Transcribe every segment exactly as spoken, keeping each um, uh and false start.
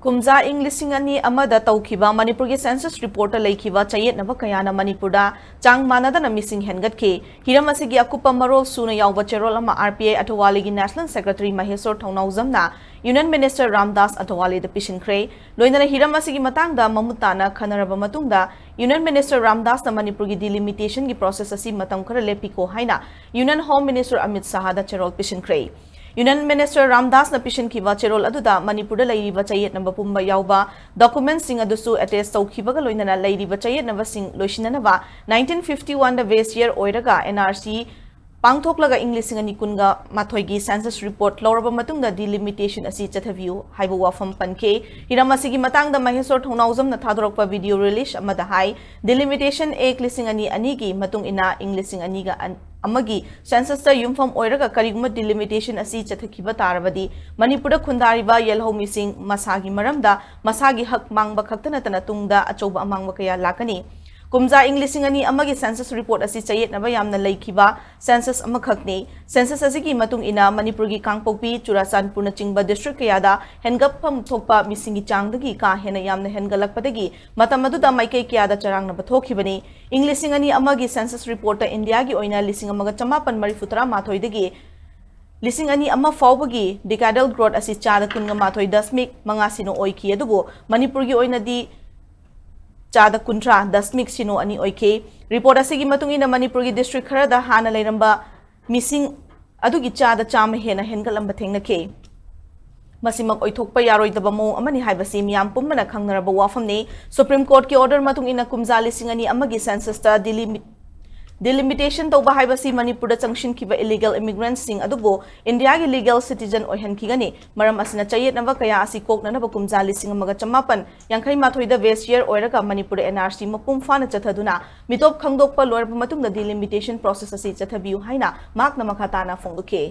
ꯀꯨꯝꯖꯥ ꯏꯪ ꯂꯤꯁꯤꯡ ꯑꯅꯤ ꯑꯃꯗ ꯇꯧꯈꯤꯕ ꯃꯅꯤꯄꯨꯔꯒꯤ census reportꯇ ꯂꯩꯈꯤꯕ ꯆꯌꯦꯠꯅꯕ ꯀꯌꯥꯅ ꯃꯅꯤꯄꯨꯔꯗ ꯆꯥꯡ ꯃꯥꯟꯅꯗꯅ ꯃꯤꯁꯤꯡ ꯍꯦꯟꯒꯠꯈꯤ꯫ ꯍꯤꯔꯝ ꯑꯁꯤꯒꯤ ꯑꯀꯨꯞꯄ ꯃꯔꯣꯜ ꯁꯨꯅ ꯌꯥꯎꯕ ꯆꯦꯔꯣꯜ ꯑꯃ RPI ꯑꯊꯋꯥꯂꯤꯒꯤ National Secretary ꯃꯍꯦꯁꯣꯔ ꯊꯧꯅꯥꯎꯖꯝꯅ Union Minister ꯔꯥꯝꯗꯥꯁ ꯑꯊꯋꯥꯂꯤꯗ ꯄꯤꯁꯤꯟꯈ꯭ꯔꯦ꯫ ꯂꯣꯏꯅꯅ ꯍꯤꯔꯝ ꯑꯁꯤꯒꯤ ꯃꯇꯥꯡꯗ ꯃꯃꯨꯠ ꯇꯥꯅ ꯈꯟꯅꯔꯕ ꯃꯇꯨꯡꯗ Union Minister ꯔꯥꯝꯗꯥꯁꯅ ꯃꯅꯤꯄꯨꯔꯒꯤ delimitationꯒꯤ process ꯑꯁꯤ ꯃꯇꯝ ꯈꯔ ꯂꯦꯞꯄꯤꯈꯣ ꯍꯥꯏꯅ Union Home Minister ꯑꯃꯤꯠ ꯁꯥꯍꯗ ꯆꯦꯔꯣꯜ ꯄꯤꯁꯤꯟꯈ꯭ꯔꯦ꯫ Union Minister ꯔꯥꯝꯗꯥꯁꯅ ꯄꯤꯁꯤꯟꯈꯤꯕ ꯆꯦꯔꯣꯜ ꯑꯗꯨꯗ ꯃꯅꯤꯄꯨꯔꯗ ꯂꯩꯔꯤꯕ ꯆꯌꯦꯠꯅꯕ ꯄꯨꯝꯕ ꯌꯥꯎꯕ documentꯁꯤꯡ ꯑꯗꯨꯁꯨ attach ꯇꯧꯈꯤꯕꯒ ꯂꯣꯏꯅꯅ ꯂꯩꯔꯤꯕ ꯆꯌꯦꯠꯅꯕꯁꯤꯡ ꯂꯣꯏꯁꯤꯟꯅꯅꯕ nineteen fifty oneꯗ base year ꯑꯣꯏꯔꯒ NRC ꯄꯥꯡꯊꯣꯛꯂꯒ ꯏꯪ ꯂꯤꯁꯤꯡ ꯑꯅꯤ ꯀꯨꯟꯒ ꯃꯥꯊꯣꯏꯒꯤ census report ꯂꯧꯔꯕ ꯃꯇꯨꯡꯗ delimitation ꯑꯁꯤ ꯆꯠꯊꯕꯤꯌꯨ ꯍꯥꯏꯕ ꯋꯥꯐꯝ ꯄꯟꯈꯤ꯫ ꯍꯤꯔꯝ ꯑꯁꯤꯒꯤ ꯃꯇꯥꯡꯗ ꯃꯍꯦꯁꯣꯔ ꯊꯧꯅꯥꯎꯖꯝꯅ ꯊꯥꯗꯣꯔꯛꯄ video release ꯑꯃꯗ ꯍꯥꯏ, Delimitation Act ꯂꯤꯁꯤꯡ ꯑꯅꯤ ꯑꯅꯤꯒꯤ ꯃꯇꯨꯡ ꯏꯟꯅ ꯏꯪ ꯂꯤꯁꯤꯡ ꯑꯅꯤꯒ ꯑꯃꯒꯤ censusꯇ ꯌꯨꯝꯐꯝ ꯑꯣꯏꯔꯒ ꯀꯔꯤꯒꯨꯝꯕ delimitation ꯑꯁꯤ ꯆꯠꯊꯈꯤꯕ ꯇꯥꯔꯕꯗꯤ ꯃꯅꯤꯄꯨꯔꯗ ꯈꯨꯟꯗꯥꯔꯤꯕ ꯌꯦꯜꯍꯧꯃꯤꯁꯤꯡ ꯃꯁꯥꯒꯤ ꯃꯔꯝꯗ ꯃꯁꯥꯒꯤ ꯍꯛ ꯃꯥꯡꯕ ꯈꯛꯇ ꯅꯠꯇꯅ ꯇꯨꯡꯗ ꯑꯆꯧꯕ ꯑꯃꯥꯡꯕ ꯀꯌꯥ ꯂꯥꯛꯀꯅꯤ꯫ ꯀꯨꯝꯖꯥ ꯏꯪ ꯂꯤꯁꯤꯡ ꯑꯅꯤ ꯑꯃꯒꯤ census report ꯑꯁꯤ ꯆꯌꯦꯠꯅꯕ ꯌꯥꯝꯅ ꯂꯩꯈꯤꯕ census ꯑꯃꯈꯛꯅꯤ꯫ Census ꯑꯁꯤꯒꯤ ꯃꯇꯨꯡ ꯏꯟꯅ ꯃꯅꯤꯄꯨꯔꯒꯤ ꯀꯥꯡꯄꯣꯛꯄꯤ, ꯆꯨꯔꯥꯆꯥꯟꯄꯨꯔꯅꯆꯤꯡꯕ district ꯀꯌꯥꯗ ꯍꯦꯟꯒꯠꯐꯝ ꯊꯣꯛꯄ ꯃꯤꯁꯤꯡꯒꯤ ꯆꯥꯡꯗꯒꯤ ꯀꯥ ꯍꯦꯟꯅ ꯌꯥꯝꯅ ꯍꯦꯟꯒꯠꯂꯛꯄꯗꯒꯤ ꯃꯇꯝ ꯑꯗꯨꯗ ꯃꯥꯏꯀꯩ ꯀꯌꯥꯗ ꯆꯔꯥꯡꯅꯕ ꯊꯣꯛꯈꯤꯕꯅꯤ꯫ ꯏꯪ ꯂꯤꯁꯤꯡ ꯑꯅꯤ ꯑꯃꯒꯤ census reportꯇ ꯏꯟꯗꯤꯌꯥꯒꯤ ꯑꯣꯏꯅ ꯂꯤꯁꯤꯡ ꯑꯃꯒ ꯆꯃꯥꯄꯟ ꯃꯔꯤꯐꯨ ꯇꯔꯥ ꯃꯥꯊꯣꯏꯗꯒꯤ ꯂꯤꯁꯤꯡ ꯑꯅꯤ ꯑꯃ ꯐꯥꯎꯕꯒꯤ decadal growth ꯑꯁꯤ ꯆꯥꯗ ꯀꯨꯟꯒ ꯃꯥꯊꯣꯏ ꯗꯁꯃꯤꯛ ꯃꯉꯥ ꯁꯤꯅꯣ ꯑꯣꯏꯈꯤ, ꯑꯗꯨꯕꯨ ꯃꯅꯤꯄꯨꯔꯒꯤ ꯑꯣꯏꯅꯗꯤ ꯆꯥꯗ ꯀꯨꯟꯊ꯭ꯔꯥ ꯗꯁꯃꯤꯛ ꯁꯤꯅꯣ ꯑꯅꯤ ꯑꯣꯏꯈꯤ꯫ Report ꯑꯁꯤꯒꯤ ꯃꯇꯨꯡ ꯏꯟꯅ ꯃꯅꯤꯄꯨꯔꯒꯤ district ꯈꯔꯗ ꯍꯥꯟꯅ ꯂꯩꯔꯝꯕ ꯃꯤꯁꯤꯡ ꯑꯗꯨꯒꯤ ꯆꯥꯗ ꯆꯥꯝꯃ ꯍꯦꯟꯅ ꯍꯦꯟꯒꯠꯂꯝꯕ ꯊꯦꯡꯅꯈꯤ꯫ ꯃꯁꯤꯃꯛ ꯑꯣꯏꯊꯣꯛꯄ ꯌꯥꯔꯣꯏꯗꯕ ꯃꯑꯣꯡ ꯑꯃꯅꯤ ꯍꯥꯏꯕꯁꯤ ꯃꯤꯌꯥꯝ ꯄꯨꯝꯕꯅ ꯈꯪꯅꯔꯕ ꯋꯥꯐꯝꯅꯤ꯫ Supreme Courtꯀꯤ order ꯃꯇꯨꯡ ꯏꯟꯅ ꯀꯨꯝꯖꯥ ꯂꯤꯁꯤꯡ ꯑꯅꯤ ꯑꯃꯒꯤ censusꯇ delimi-, delimitation ꯇꯧꯕ ꯍꯥꯏꯕꯁꯤ ꯃꯅꯤꯄꯨꯔꯗ ꯆꯪꯁꯤꯟꯈꯤꯕ illegal immigrantꯁꯤꯡ ꯑꯗꯨꯕꯨ ꯏꯟꯗꯤꯌꯥꯒꯤ legal citizen ꯑꯣꯏꯍꯟꯈꯤꯒꯅꯤ꯫ ꯃꯔꯝ ꯑꯁꯤꯅ ꯆꯌꯦꯠꯅꯕ ꯀꯌꯥ ꯑꯁꯤ ꯀꯣꯛꯅꯅꯕ ꯀꯨꯝꯖꯥ ꯂꯤꯁꯤꯡ ꯑꯃꯒ ꯆꯃꯥꯄꯟ ꯌꯥꯡꯈꯩ ꯃꯥꯊꯣꯏꯗ base year ꯑꯣꯏꯔꯒ ꯃꯅꯤꯄꯨꯔꯗ NRC ꯃꯄꯨꯡ ꯐꯥꯅ ꯆꯠꯊꯗꯨꯅ ꯃꯤꯇꯣꯞ ꯈꯪꯗꯣꯛꯄ ꯂꯣꯏꯔꯕ ꯃꯇꯨꯡꯗ delimitation process ꯑꯁꯤ ꯆꯠꯊꯕꯤꯌꯨ ꯍꯥꯏꯅ ꯃꯍꯥꯛꯅ ꯃꯈꯥ ꯇꯥꯅ ꯐꯣꯡꯗꯣꯛꯈꯤ꯫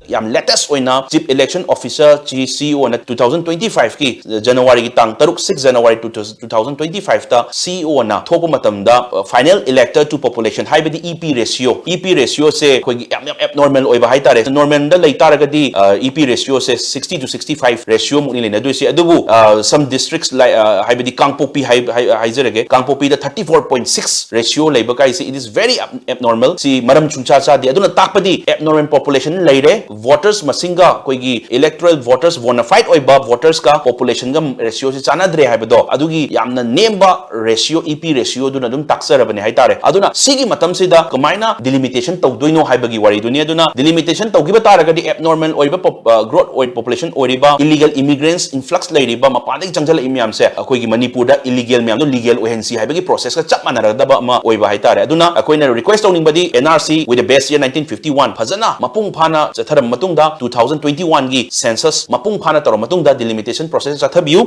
ꯌꯥꯝ latest ꯑꯣꯏꯅ Chief Election Officer ꯁꯤ CEO ꯅ two thousand twenty five ꯀꯤ January ꯒꯤ ꯇꯥꯡ ꯇꯔꯨꯛ, six January two thousand twenty five ꯇ CEO ꯅ ꯊꯣꯛꯄ ꯃꯇꯝꯗ final elector to population ꯍꯥꯏꯕꯗꯤ E P ratio, E P ratio ꯁꯦ ꯑꯩꯈꯣꯏꯒꯤ ꯌꯥꯝ ꯌꯥꯝ abnormal ꯑꯣꯏꯕ ꯍꯥꯏꯇꯥꯔꯦ꯫ Normal ꯗ ꯂꯩ ꯇꯥꯔꯒꯗꯤ E P ratio say sixty to sixty five ratio ꯃꯨꯛꯅꯤ ꯂꯩꯅꯗꯣꯏꯁꯦ꯫ ꯑꯗꯨꯕꯨ some districts ꯍꯥꯏꯕꯗꯤ ꯀꯥꯡꯄꯣꯛꯄꯤ ꯍꯥꯏꯖꯔꯒꯦ, ꯀꯥꯡꯄꯣꯛꯄꯤꯗ thirty four point six ratio ꯂꯩꯕ ꯀꯥꯏꯁꯦ, it is very abnormal꯫ ꯁꯤ ꯃꯔꯝ ꯁꯨꯡꯆꯥ ꯆꯥꯗꯦ꯫ ꯑꯗꯨꯅ ꯇꯥꯛꯄꯗꯤ abnormal population ꯂꯩꯔꯦ, voters ꯃꯁꯤꯡꯒ ꯑꯩꯈꯣꯏꯒꯤ electoral voters, bona fide ꯑꯣꯏꯕ voters ꯀ population ꯒ ratio ꯁꯤ ꯆꯥꯟꯅꯗ꯭ꯔꯦ ꯍꯥꯏꯕꯗꯣ, ꯑꯗꯨꯒꯤ ꯌꯥꯝꯅ ꯅꯦꯝꯕ ratio, E P ratio ꯗꯨꯅ ꯑꯗꯨꯝ ꯇꯥꯛꯆꯔꯕꯅꯦ ꯍꯥꯏꯇꯥꯔꯦ꯫ ꯑꯗꯨꯅ ꯁꯤꯒꯤ ꯃꯇꯝꯁꯤꯗ ꯀꯃꯥꯏꯅ delimitation ꯇꯧꯗꯣꯏꯅꯣ ꯍꯥꯏꯕꯒꯤ ꯋꯥꯔꯤꯗꯨꯅꯤ꯫ ꯑꯗꯨꯅ delimitation ꯇꯧꯈꯤꯕ ꯇꯥꯔꯒꯗꯤ abnormal ꯑꯣꯏꯕ growth ꯑꯣꯏ population ꯑꯣꯏꯔꯤꯕ, illegal immigrants influx ꯂꯩꯔꯤꯕ, ꯃꯄꯥꯟꯗꯒꯤ ꯆꯪꯁꯤꯜꯂꯛꯏ ꯃꯌꯥꯝꯁꯦ ꯑꯩꯈꯣꯏꯒꯤ ꯃꯅꯤꯄꯨꯔꯗ illegal ꯃꯌꯥꯝꯗꯣ legal ꯑꯣꯏꯍꯟꯁꯤ ꯍꯥꯏꯕꯒꯤ process ꯀ ꯆꯞ ꯃꯥꯟꯅꯔꯗꯕ ꯑꯃ ꯑꯣꯏꯕ ꯍꯥꯏꯇꯥꯔꯦ꯫ ꯑꯗꯨꯅ ꯑꯩꯈꯣꯏꯅ request ꯇꯧꯅꯤꯡꯕꯗꯤ N R C with the base year nineteen fifty one ꯐꯖꯅ ꯃꯄꯨꯡ ꯐꯥꯅ ꯆꯠꯊꯔꯕ ꯃꯇꯨꯡꯗ, two thousand twenty one ꯒꯤ census ꯃꯄꯨꯡ ꯐꯥꯅ ꯇꯧꯔꯕ ꯃꯇꯨꯡꯗ delimitation process ꯆꯠꯊꯕꯤꯌꯨ꯫